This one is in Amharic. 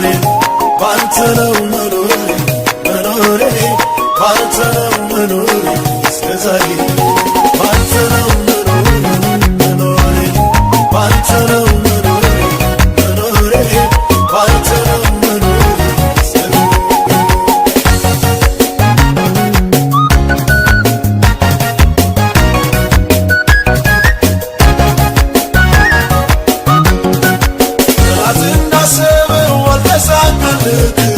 መኖሬ፣ ባንተ ነው መኖሬ፣ መኖሬ ባንተ ነው መኖሬ፣ እስከ ዛሬ ባንተ ነው መኖሬ፣ መኖሬ ባንተ ነው መኖሬ፣ መኖሬ ባንተ ነው መኖሬ እስከ ዛሬ። ጠላት እንዳሰበው አልተሳካለትም።